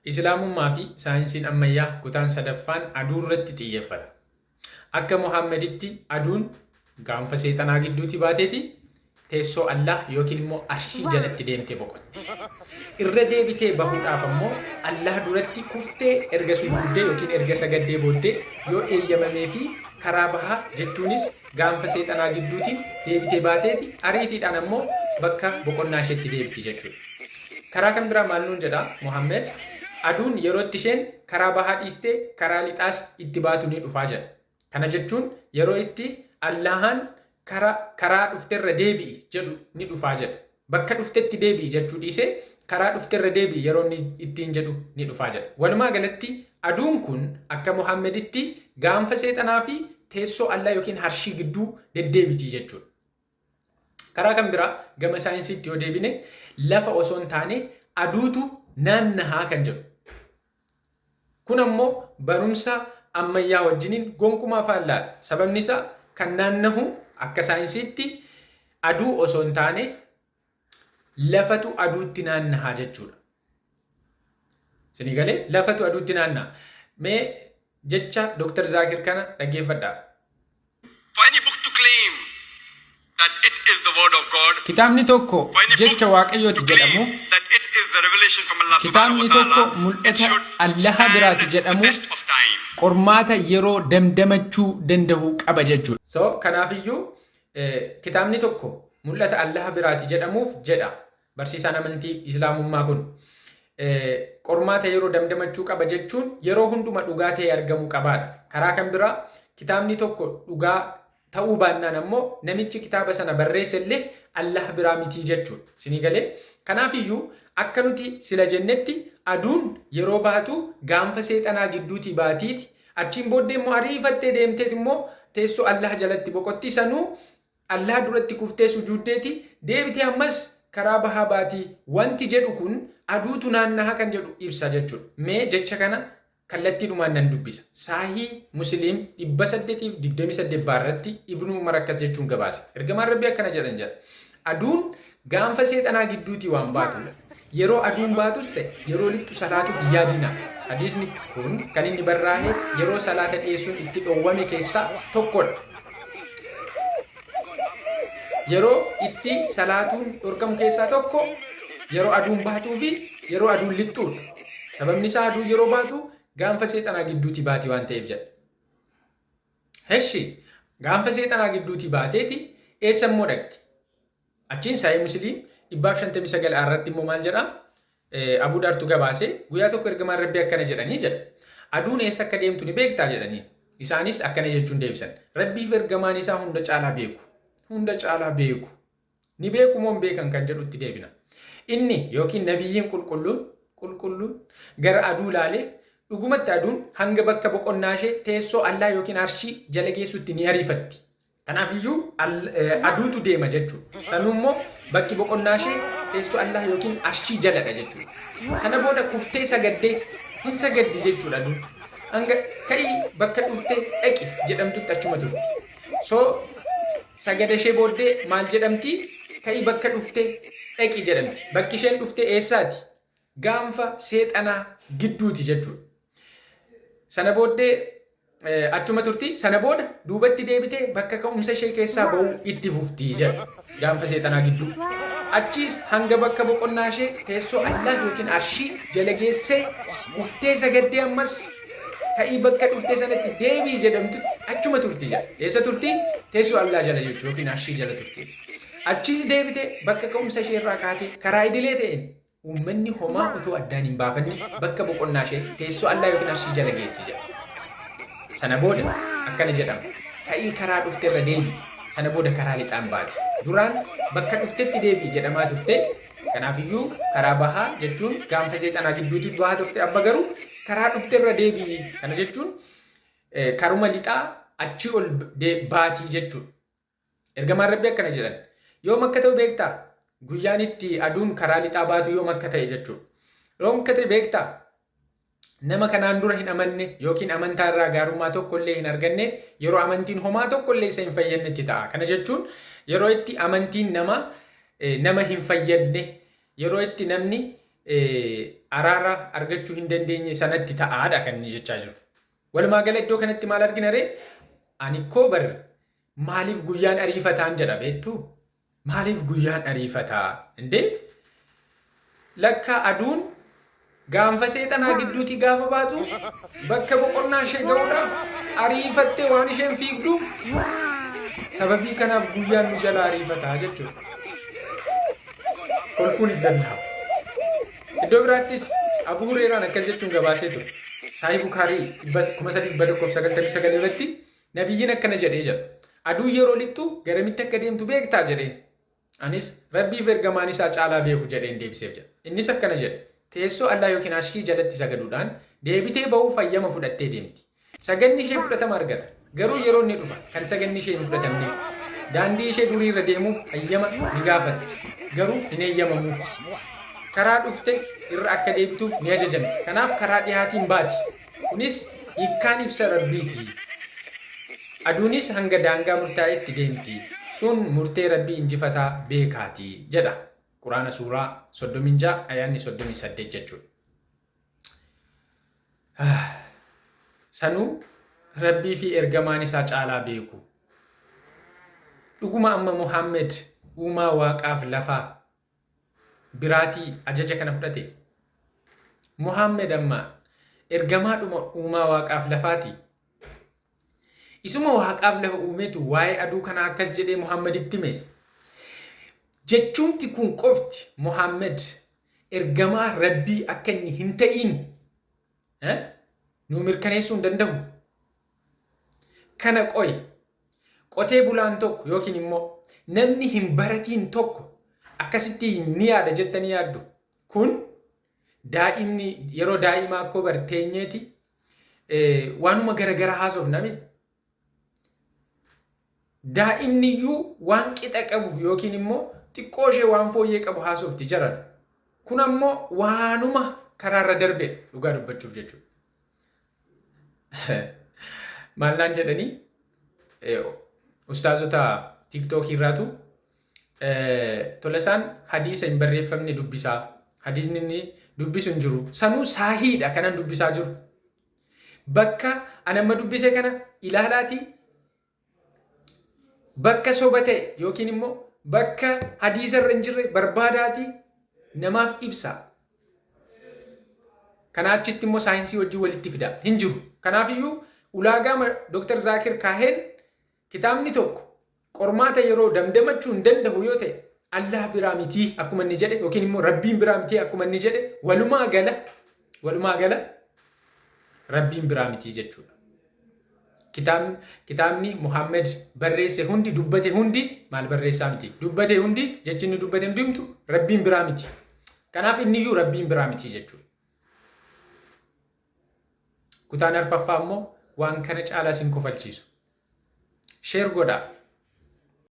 Islaamummaa fi saayinsiin ammayyaa kutaan sadaffaan aduu irratti xiyyeeffata. Akka Muhaammaditti aduun gaanfa seexanaa gidduuti baateeti teessoo Allaah yookiin immoo arshii jalatti deemtee boqotti. Irra deebitee bahuudhaaf ammoo Allaah duratti kuftee erga sujuuddee yookiin erga sagaddee booddee yoo eeyyamameefii karaa bahaa jechuunis gaanfa seexanaa gidduutiin deebitee baateeti ariitiidhaan ammoo bakka boqonnaa isheetti deebiti jechuudha. Karaa kan biraa maal nuun jedha Muhammad? Aduun yeroo itti isheen karaa bahaa dhiistee karaa lixaas itti baatu ni dhufaa jedha. Kana jechuun yeroo itti Allaahaan kara karaa dhufterra deebi'i jedhu ni dhufaa jedha. Bakka dhuftetti deebi'i jechuu dhiisee karaa dhufterra deebi'i yeroo inni ittiin jedhu ni dhufaa jedha. Walumaa galatti aduun kun akka Muhaammeditti gaanfa seexanaa fi teessoo Allaa yookiin harshii gidduu deddeebiti jechuudha. Karaa kan biraa gama saayinsiitti yoo deebine lafa osoo hin taane aduutu naannahaa kan jedhu. Kun ammoo barumsa ammayyaa wajjiniin gonkumaa faallaadha. Sababni isaa kan naannahu akka saayinsiitti aduu osoo hin taane lafatu aduutti naannaha jechuudha. Isinii galee lafatu aduutti naanna'a. Mee jecha Dr. Zaakir kana dhaggeeffadhaa. For any book to claim that it is the word of God, Kitaabni tokko for any jecha book Waaqayyooti to claim jedhamuuf, that it is the revelation from Allah subhanahu kitaabni wa tokko ta'ala, it mul'ata should Allaha stand biraati the jedhamuuf test of time. qormaata yeroo damdamachuu danda'u qaba jechuudha. So kanaafiyyuu kitaabni tokko mul'ata Allaha biraati jedhamuuf jedha barsiisaan amantii Islaamummaa kun. Qormaata yeroo damdamachuu qaba jechuun yeroo hunduma dhugaa ta'ee argamuu qabaadha. Karaa kan biraa kitaabni tokko dhugaa ta'uu baannaan ammoo namichi kitaaba sana barreesse illee Allah biraa mitii jechuudha. Isinii galee? Kanaafiyyuu akka nuti sila jennetti aduun yeroo baatu gaanfa seexanaa gidduutii baatiiti. Achiin booddee immoo ariifattee deemteet immoo teessoo Allah jalatti boqotti sanuu Allaah duratti kuftee sujuuddeeti deebitee ammas karaa bahaa baati wanti jedhu kun aduutu naannaha kan jedhu ibsa jechuudha. Mee jecha kana kallattiidhumaan nan dubbisa. Saahii Musiliim 828 baarratti Ibnu Umar akkas jechuun gabaase. Ergamaan Rabbii akkana jedhan jedha. Aduun gaanfa seexanaa gidduutii waan baatuuf yeroo aduun baatus ta'e yeroo lixxu salaatuuf hin yaadinaa. Hadiisni kun kan inni barraahe yeroo salaata dhiyeessuun itti dhowwame keessaa tokkodha. Yeroo itti salaatuun dhorkamu keessaa tokko yeroo aduun baatuu fi yeroo aduun lixxuudha. Sababni isaa aduun yeroo baatu gaanfa seexanaa gidduutii baati waan ta'eef jedha. Heshi gaanfa seexanaa gidduutii baateeti eessa immoo dhaqxi? Achiin Sahih Muslim 159 irratti immoo maal jedha? Abuu Dhartu gabaase guyyaa tokko ergamaan Rabbii akkana jedhanii jedha. Aduun eessa akka deemtu ni beektaa jedhanii. Isaanis akkana jechuun deebisan. Rabbiif ergamaan isaa hunda caalaa beeku. Hunda caalaa beeku. Ni beeku moo hin beekan kan jedhutti deebina. Inni yookiin nabiyyiin qulqulluun qulqulluun gara aduu ilaalee dhugumatti aduun hanga bakka boqonnaa ishee teessoo Allaa yookiin arshii jala geessutti ni ariifatti. Kanaafiyyuu aduutu deema jechuudha. Sanuu immoo bakki boqonnaa ishee teessoo Allah yookiin arshii jaladha jechuudha. Sana booda kuftee sagaddee hin sagaddi jechuudha aduun. Hanga ka'ii bakka dhufte dhaqi jedhamtutti achuma turti. So sagada ishee booddee maal jedhamti? Ka'ii bakka dhufte dhaqi jedhamti. Bakki isheen dhufte eessaati? Gaanfa seexanaa gidduuti jechuudha. Sana booddee achuma turti. Sana booda duubatti deebitee bakka ka'umsa ishee keessaa ba'uu itti fufti jedha. Gaanfa seexanaa gidduu. Achiis hanga bakka boqonnaa ishee teessoo Allah yookiin arshii jala geessee kuftee sagaddee ammas ka'ii bakka dhuftee sanatti deebii jedhamtutti achuma turti jedha. Eessa turti? Teessoo Allah jala jechuudha yookiin arshii jala turti. Achiis deebitee bakka ka'umsa ishee irraa kaatee karaa idilee ta'een Uummanni homaa utuu addaan hin baafanne bakka boqonnaa ishee teessoo Allaa yookiin Arshii jala geessi jedha. Sana booda akkana jedhama, Ka'ii karaa dhufte irra deebi'i, sana booda karaa lixaan baati. Duraan bakka dhuftetti deebi'i jedhamaa turte, kanaafiyyuu karaa bahaa jechuun gaanfa seexanaa gidduutti bahaa turte, amma garuu karaa dhufte irra deebi'i. Kana jechuun karuma lixaa achii ol baatii jechuudha. Ergamaan Rabbii akkana jedhan, Yoom akka ta'u beektaa? Guyyaan itti aduun karaa lixaa baatu yoom akka ta'e jechuudha. Yoom akka ta'e beektaa? Nama kanaan dura hin amanne yookiin amantaa irraa gaarummaa tokko illee hin arganneef yeroo amantiin homaa tokko illee isa hin fayyadnetti ta'a. Kana jechuun yeroo itti amantiin nama nama hin fayyadne yeroo itti namni araara argachuu hin dandeenye sanatti ta'aadha kan inni jechaa jiru. Walumaa gala iddoo kanatti maal argina ree? Ani koo bar maaliif guyyaan ariifataan jedha beektuu? Maaliif guyyaan ariifataa? Indee lakka aduun gaanfa seexanaa gidduutii gaafa baatu bakka boqonnaa ishee ga'uudhaaf ariifattee waan isheen fiigduuf sababii kanaaf guyyaan nu jalaa ariifataa jechuudha. Kolfuun hin danda'amu. Iddoo biraattis Abu Hureeraan akkas jechuun gabaasee ture. Saahii Bukaarii 3199 irratti Nabiyyiin akkana jedhee jedha. Aduun yeroo lixxu garamitti akka deemtu beektaa jedheen. Anis Rabbiif ergamaan isaa caalaa beeku jedheen deebiseef jedha. Innis akkana jedhe. Teessoo Allaa yookiin Arshii jalatti sagaduudhaan deebitee ba'uuf hayyama fudhattee deemti. Sagadni ishee fudhatama argata. Garuu yeroon ni dhufa kan sagadni ishee hin fudhatamneef. Daandii ishee durii irra deemuuf hayyama ni gaafatti. Garuu hin heeyyamamuuf. Karaa dhufte irra akka deebituuf ni ajajamti. Kanaaf karaa dhihaatiin baati. Kunis hiikkaan ibsa Rabbiiti. Aduunis hanga daangaa murtaa'etti deemti. Sun murtee Rabbii injifataa beekaati jedha. Quraana suuraa 36 ayaanni 38 jechuudha. Sanuu Rabbii fi ergamaan isaa caalaa beeku. Dhuguma amma Muhammad uumaa waaqaaf lafaa biraatii ajaja kana fudhate? Muhammad amma ergamaadhuma uumaa waaqaaf lafaati. Isuma waaqaaf lafa uumetu waa'ee aduu kanaa akkas jedhee Muhammaditti hime. Jechuumti kun qofti Muhammad ergamaa Rabbii akka inni hin ta'iin nu mirkaneessuu hin danda'u. Kana qoyi qotee bulaan tokko yookiin immoo namni hin baratiin tokko akkasitti ni yaada jettanii yaaddu. Kun daa'imni yeroo daa'imaa akkoo bar teenyeeti waanuma garagaraa haasofname. Daa'imni iyyuu waan qixa qabu yookiin immoo xiqqoo ishee waan fooyyee qabu haasofti jaran. Kun ammoo waanuma karaarra darbe dhugaa dubbachuuf jechuudha. Maal naan jedhanii ustaazota tiiktookii irraatu Tolasaan hadiisa hin barreeffamne dubbisaa. Hadiisni inni dubbisu hin jiru. Sanuu saahiidha kanan dubbisaa jiru. Bakka an amma dubbise kana ilaalaatii bakka soba ta'e yookiin immoo bakka hadiisa irra hin jirre barbaadaatii namaaf ibsa. Kanaa achitti immoo saayinsii wajjin walitti fida. Hin jiru. Kanaafiyyuu ulaagaa Dr. Zaakir kaaheen kitaabni tokko qormaata yeroo damdamachuu hin danda'u yoo ta'e Allah biraa mitii akkuma inni jedhe yookiin immoo Rabbiin biraa mitii akkuma inni jedhe walumaa gala Rabbiin biraa mitii jechuudha. Kitaabni Muhammad barreesse hundi, dubbate hundi maal barreessaa miti. Dubbate hundi, jechi inni dubbate hundumtu Rabbiin biraa miti. Kanaaf inni iyyuu Rabbiin biraa miti jechuudha. Kutaan arfaffaa immoo waan kana caalaa isin kofalchiisu. Share godhaa.